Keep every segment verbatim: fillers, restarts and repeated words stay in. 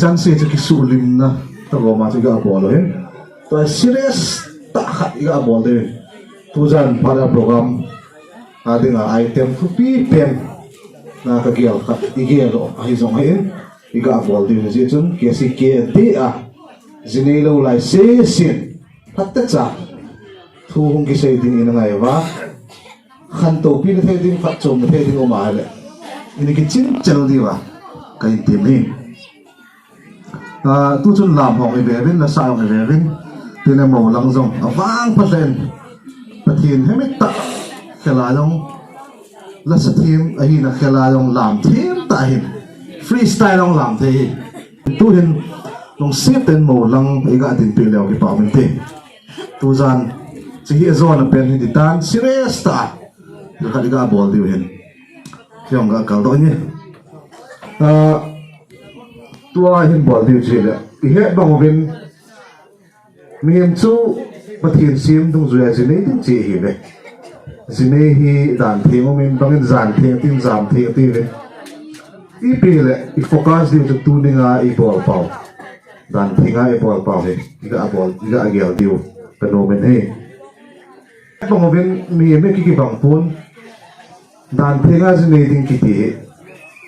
Chang se chu kisuhlimna tagom a chu iga bol u ahin. Tua serious tah khat iga bol diu ahin. Tujan phat a program a dinga item thupi pen na kagel khat igel u ahi jong ahin. Iga bol diu ahi jeh chun K C K a dia jinei lou lai sesen. Phat techa thu hung kisei ding ina ngai uva. Khantou pi na thei ding, phatchom na thei ding um a le. Ina kichin chel diu a. Ka in tim hi. Ah, tu chun lam hong i ve uvin, lasa hong i ve uvin. Tin le mo lang jong. Avang Pathen. Pathen hemit tah. Khela jong. Lasa them ahi na khela jong lam them tah hin. Freestyle jong lam thei hi. Tu hin. Lungset ten mo lang iga din pi leo kipa min te. Tujan, chi hi zona pen hi ditan, serious tah. Khat iga bol diu hin. Hiong ga kal doh ni. Ah, tua hin bol diu chi le. Ihe bang uvin. Mihem chu Pathen sem dungjuia jinei ding chi hi ve. Jinei hi dan theng umin bangin jan theng tin jam theng ti ve. Ipi le, i focus diu chu tuninga i bol pau. Dan thenga i bol pau hi, iga bol, iga gel diu, ka nom in hi. Bang uvin mi, mi kiki bang pun, dan thenga jinei ding kiti hi.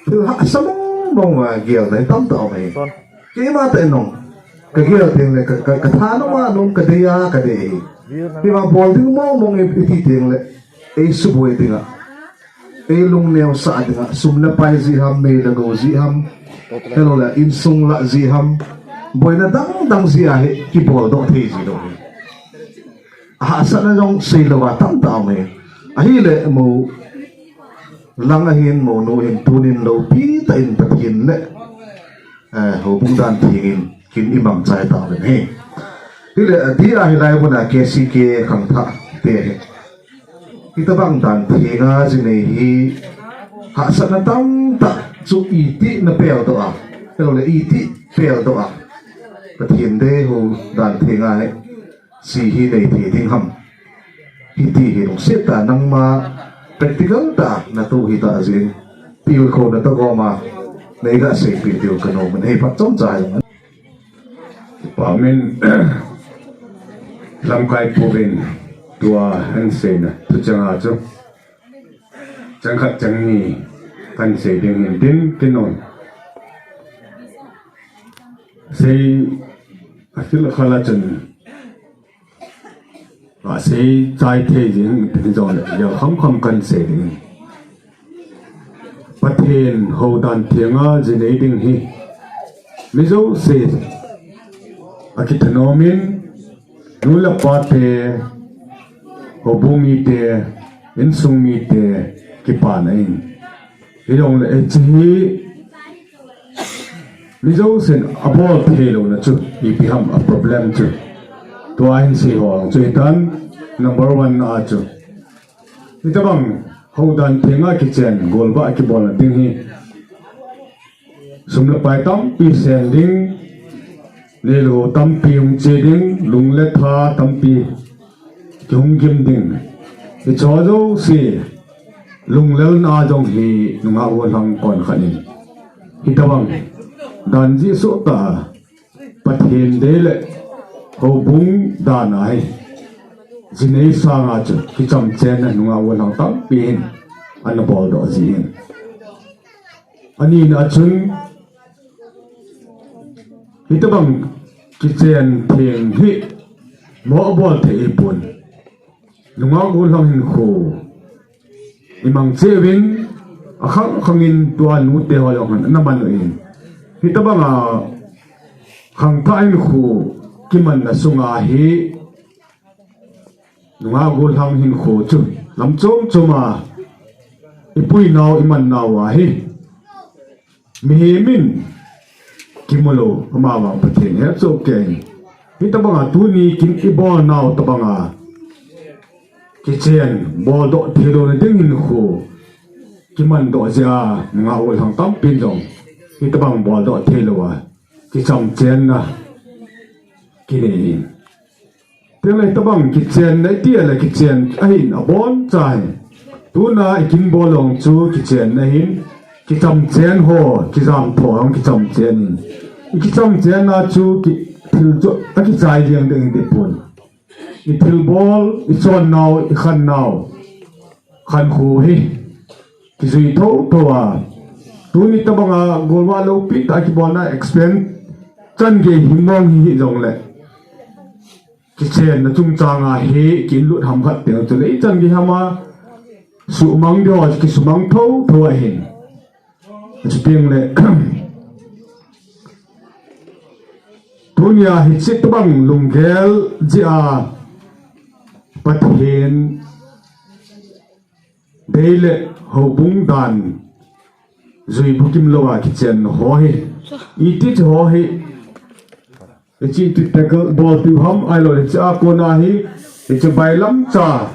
Thil hahsa mong mong a gel na hi tamtah um hi. Keima tah in jong, ka gel teng le, ka, ka, ka tha nom a nom, ka dei a, ka dei hi. Keima bol ding mong mong i, i ti teng le, ei suboi dinga. Ei lungneo sah dinga, sum le pai jeh ham, mei le gou jeh ham, hello le, insung lah jeh ham, boina dang dang jeh a hi, kibol doh thei ji lou hi. Ahahsatna jong sei lou a tamtah um hi. Ahile mo lang ahin, monu hin tunin loupi tah in Pathen le Eh, houbung dan thengin kin i mangcha tauve. Hile, adia hilai muna K C K khangthah te hi. Hitabang dan thenga jinei hi hahsatna tamtah chu iti na peldoh a. Hello le iti peldoh a. Pathen deihou dan thenga hi. Si hi nei thei ding ham. Hiti hi lungset tah nangma practical tah natoh hita jin. Tilkhouna tagom a nei gaseipi diu kanom in, hei phat chomcha hi. Pamin lamkai puvin tua ahin seina thucheng a chu. Chang khat chang ni kahin sei ding hin tin kinom. Sei a thil khat a chun Asei chai thei jing, ti jong le, jong kham kham kahin sei ding. Pathen hou dan thenga jinei ding hi. Mi jouse akithanom in, nu le pa te, houbung mite, insung mite, kipana in. Hijongle, eh, hiche hi, mi jousen abol theilouna chu, ipi ham a problem chu. Tua hin sei ho lang chu hitan, number one na chu. Hitabang, hou dan thenga kichen, golvah kibolna ding hi. Sum le pai tampi sen ding, neilou tampi hung che ding, lung le tha tampi kihung gim ding. Hicho jouse, lunglelna jong hi nungah gollhang kon khat in. Hitabang, dan jih soh tah a, Pathen dei le houbung dan a hi. Jinei sanga chu, kicham chenna nungah gollhang tampi hin, ana boldoh ji in. Anina chun, hitabang kichen theng hi, mo abol thei ipon. Nungah gollhang hinkho, imang cheh uvin, akhang khang in tua nute ho jong hin, ana man uvin. Hitabanga, khangthah hinkho, kimanna sunga hi, Nungah gollhang hinkho chu lam chom chom a ipuinau imannau ahi. Mihem in kimulou amavang Pathen he chu kei. Hitabanga tuni kin ibolnau tabanga kichen boldoh theilouna ding hinkho kimandoh jeh a nungah gollhang tampin jong hitabang boldoh theilou a kicham chenna kinei in. Tengle tabang kichenna iti le kichen ahin aboncha hi. Tuna ikin bol jong chu kichenna hin, kicham chen ho, kijam tho jong kicham chen in. I kichamchenna chu ki, thil chu akichai jeng ding ti pon. I thilbol, i chonnau, i khannau, khankho hi kijui thotho a. Tuni tabanga golvah lopi tah kibolna expense chan gei himong hi hijongle, kichenna chungchanga hi kilut ham khat teng chule ichan gei hama sumang ding ho kisumang thotho ahin. Chuteng le, tunia hiche tabang lunggel jeh a Pathen dei le houbung dan jui bukim louva kichen ho hi, iti chu ho hi, hiche iti tackle bol tiu ham, ahilou le hiche a kona hi, hiche bailam cha,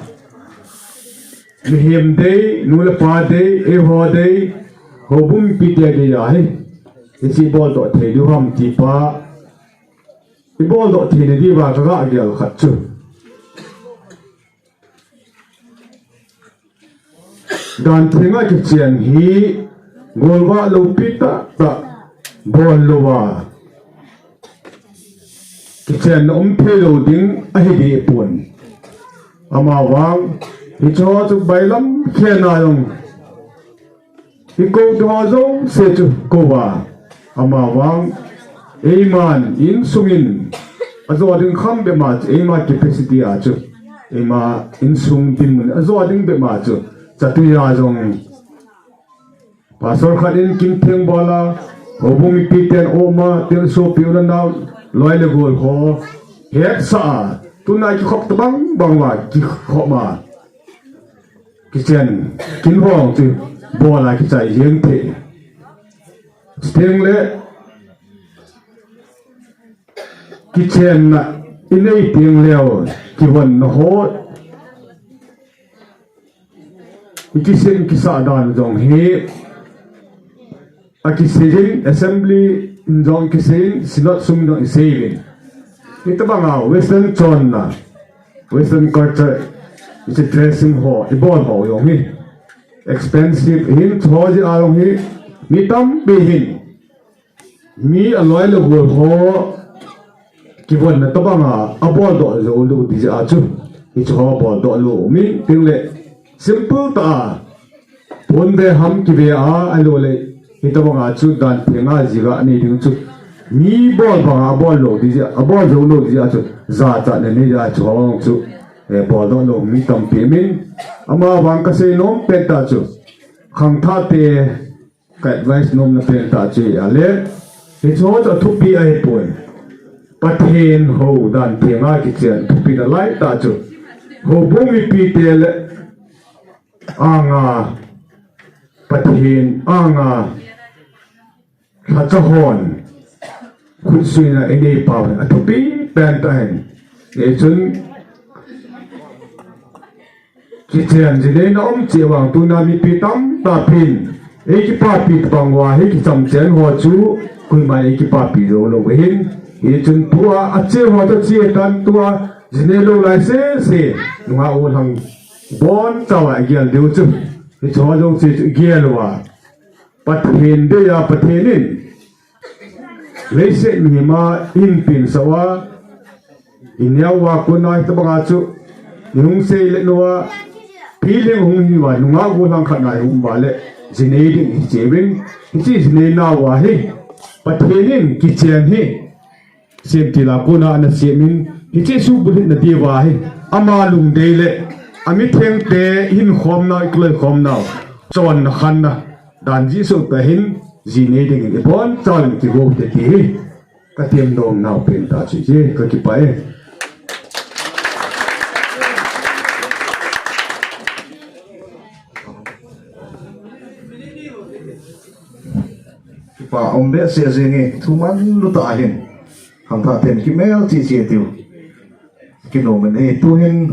mihem dei, nu le pa dei, eiho dei, houbung mipite dei ahi. Hiche boldoh thei diu ham ti pa, iboldoh theina diuva kaga gel khat chu, dan thenga kichen hi golvah lopi tahtah bol louva kichenna um thei lou ding ahi deh pon. Amavang hicheho chu bailam khenna jong ikou ding ho jouse chu kouva, amavang eiman insungin ajo ding kham bep ma chu, eima capacity a chu, eima insung dinmun ajo ding bep ma chu, chatui a jong pastor khat in kimtheng bola, houbung mipiten oma, thilsopi u le nao, loi le gol ho hetsah a, tuna kikhop tabang bang uva kikhop a, kichen kin ho chu bola kichai jeng thei. Chuteng le kichenna inei teng leu, kivonna ho ikisem kisah dan jong hi akisei in, assembly in jong kisei in, synod sung jong isei uvin. Hitabanga Western chonna, Western culture, hiche dressing ho, ibol ho jong hi expensive hin, chuho jeh a jong hi mi tampi hin, mi aloi le gol ho kivonna tabanga aboldoh joulou ding jeh a chu, hicheho boldoh lou umin, tengle simple tah a ponve ham kive a, ahilou le hitabanga chu dan thenga jiga nei ding chu, mi bol banga abol lou ding jeh, abol joulou ding jeh a chu, jachatna nei jeh a chu, hung chu, eh, boldoh lou mi tampi umin, amavang kasei nom pen tah chu, khangthahte ka advice nomna pen tah chu ahile, hicheho chu athupi ahipoi. Pathen hou dan thenga kichen thupi nalai tah chu, houbung mipite le anga, Pathen anga lhacha hon khutsuina inei pau hi athupi pen tah ahin. Hichun kichen jineina um cheh vang tuna mipi tamtah pin eikipapi tabang uva hi kichamchen ho chu koiman eikipapi joulou ahin. Hichun tua ache ho chu ache tan, tua jinei lou lai sese nungah golhang bonchauva igel diu chu, hicheho jouse chu igel uva, Pathen dei a Pathen in leiset mihema inpinsah uva, ineo uva kona hitabanga chu ihung seilet uva, pilhing hung hiuva, nungah golhang khat na ihung uva le jinei ding hiche uvin, hiche jinei nauva hi Pathen in kichen hi semtil a kona ana semin, hiche subulhitna diuva hi ama lungdei le amithengte hinkhomnau, ikiloi khomnau, chonna khanna dan jeh soh tah hin jinei dingin ibonchauvin kigou te ti hi katem nomnau pen tah chu hiche, kakipah e. Kipa um behseh jenge, thu manlu tah ahin. Khangthah ten kimelchih cheh tiu. Kinomin e, tuhin